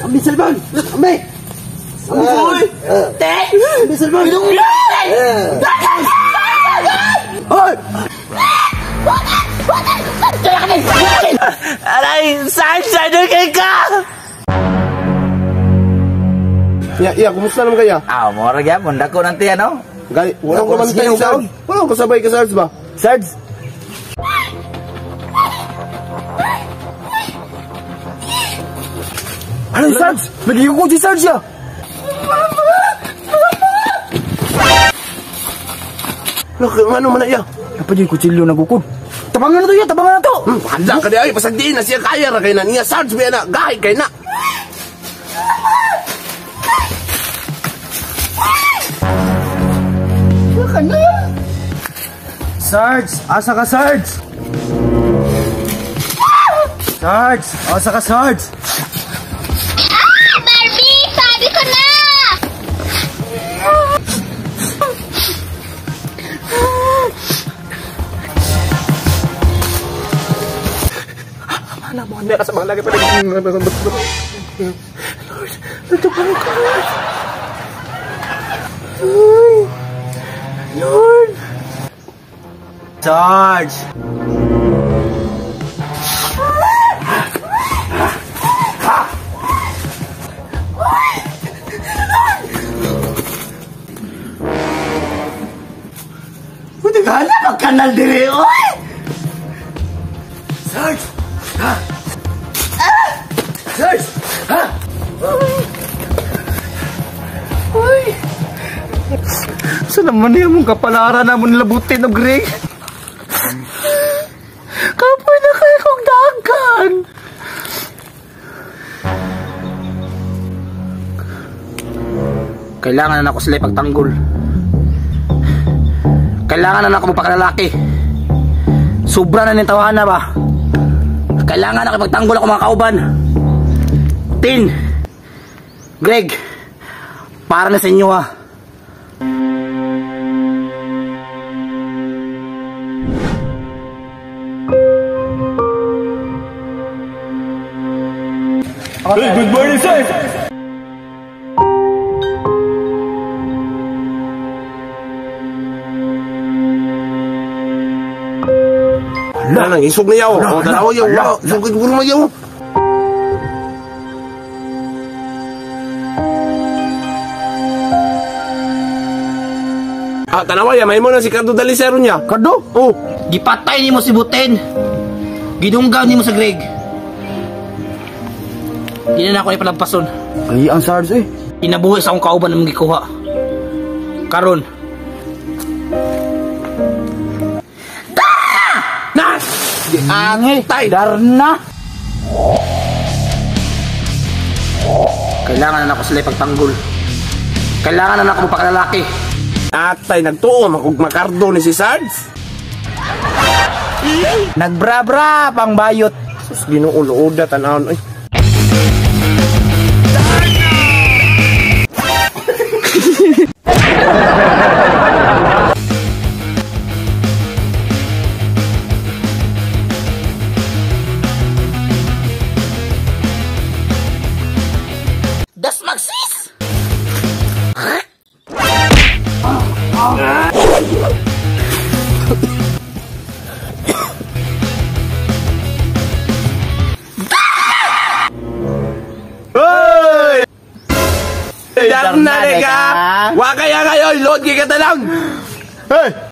Ambi Salman! Ambi! Uy! Te! Ambi Salman! Hoy! Aray! Sarge! Sarge! Kay ka! Ya, ya, kumusta naman kaya? Ah, mura gyapon. Dako nanti ano? Gali, walang kamantay Dako, Sarge. Walang kasabay ka Sarge ba? Sarge! Ano Sarge? Nagiging ko si Sarge ya! Ano man na iya? Dapat yung kutsilyo nagukod. Tabangan na to iya, tabangan na to! Handa ka di ay, pasagdiin na siya kaya ra kay na niya Sarge ba na, gahi kay na! Sarge! Asa ka, Sarge? Sarge! Asa ka, Sarge? Ah! Barbie! Sabi ko na! Alam mo, handa ka sa mga lagi pa Lord, natupang ko, Lord. Ay, Lord. Sarge! Buti ka na magkanal dire, oy! Sarge! Ha? Sarge! Ha? Uy! Sa naman niya mong kapalaran na mo nilabutin og ring? Kapoy na kayo kong dagan! Kailangan na ako sila ipagtanggol. Kailangan na ako magpakalalaki. Sobra na nitawahan na ba? Kailangan na ipagtanggol ako mga kauban. Tin! Greg! Para na sa inyo ha. Hey, good morning, sir! Ala, nang isog na yaw. O, tanawa yaw. Isog ka na yaw. Ah, tanawa ya, may mo na si Cardo Dalisero niya. Cardo? Oh. Gipatay nimo si Buten. Gidunggaw nimo sa Greg. Di na ako ipalampason. Ay, ang Sarge eh. Inabuhi sa akong kauban ang gikuha. Karon. Nas! Angay! Tay! Darna! Kailangan na ako sila ipagtanggol. Kailangan na ako magpakalalaki. Atay, nagtuo makog makardo ni si Sarge. Nagbra-bra pang bayot. Sus, Ginoo looda tanawon ay. Das Maxis! Hoy! Darna ka! Wa kaya kayo, load kay ka talang. Hey!